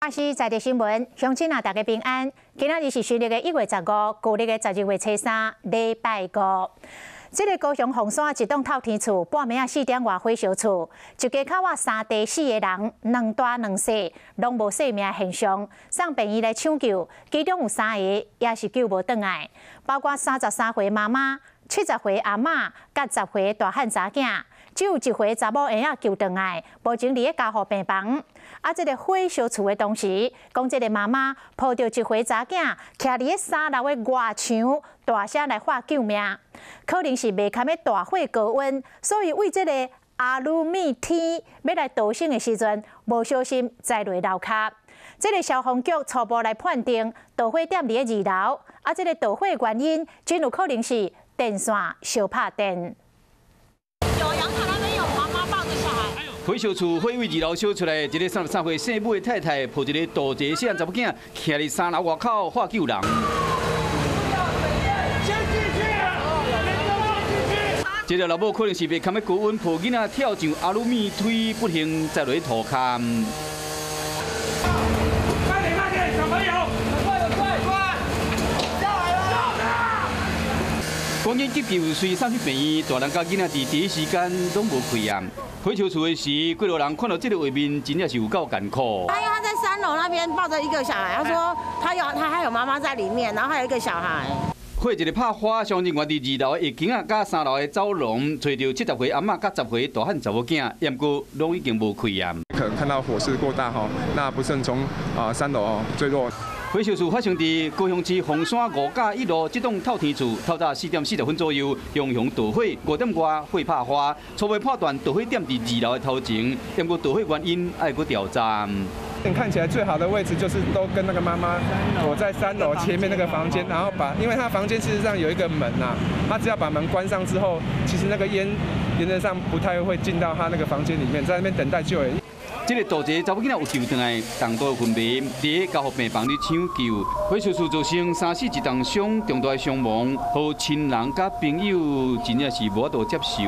華視在地新聞，鄉親啊，大家平安。今仔日是新曆的1月15，舊曆的12月初3，禮拜五。這个高雄鳳山一棟透天厝，半暝仔4點外火燒厝，一家口仔三地四个人，兩大兩細，攏無性命現象，送病院來搶救，其中有三个也是救無轉來，包括33歲媽媽、70歲阿嬤、佮10歲大漢查囝。只有一歲查某嬰仔救轉來，目前佇咧加護病房。啊，這个火燒厝的當時，講這个媽媽抱著一歲查囝，徛佇咧三樓的外牆，大聲來喊救命。可能是袂堪咧大火高溫，所以為這个阿魯米梯欲來逃生的時陣，無小心栽落樓跤。這个消防局初步來判定，導火點佇咧二樓。啊，這个導火原因真有可能是電線相拍電。有陽台那邊有媽媽抱著小孩。火燒厝，火為二樓燒出來，一个33歲姓母的太太抱一个大一个細漢查某囝，徛佇三樓外口喊救人。先進去，這个老母可能是袂堪咧高溫，抱囡仔跳上阿魯米梯，不幸栽落去塗跤。慢點，慢點，小朋友，快快快，下來了！趕緊急救，隨送去病院，大人佮囡仔佇第一時間攏無氣啊。火燒厝的時，幾落人看到這个畫面，真正是有夠艱苦。他因為他在三樓那邊抱著一個小孩，他說他有他還有媽媽在裡面，然後還有一個小孩。火一个拍花，消防人員佇二樓的下間仔佮三樓的走廊，揣著70歲阿嬤佮10歲大漢查某囝，毋過攏已經無氣啊。可能看到火勢過大吼，那不慎從啊三樓墜落。火燒事發生佇高雄市鳳山五甲一路這棟透天厝，透早4點40分左右，熊熊大火，5點外火拍花，初步判斷導火點佇二樓的頭前，毋過導火原因愛閣調查。看起來最好的位置就是都跟那個媽媽躲在三樓前面那個房間，然後把，因為他房間事實上有一個門吶，他只要把門關上之後，其實那個煙原則上不太會進到他那個房間裡面，在那邊等待救援。這个大一查某囡仔有救轉來，重度昏迷，佇加護病房咧搶救。火燒厝造成三死一重傷，重大的傷亡，予親人佮朋友真正是無法度接受。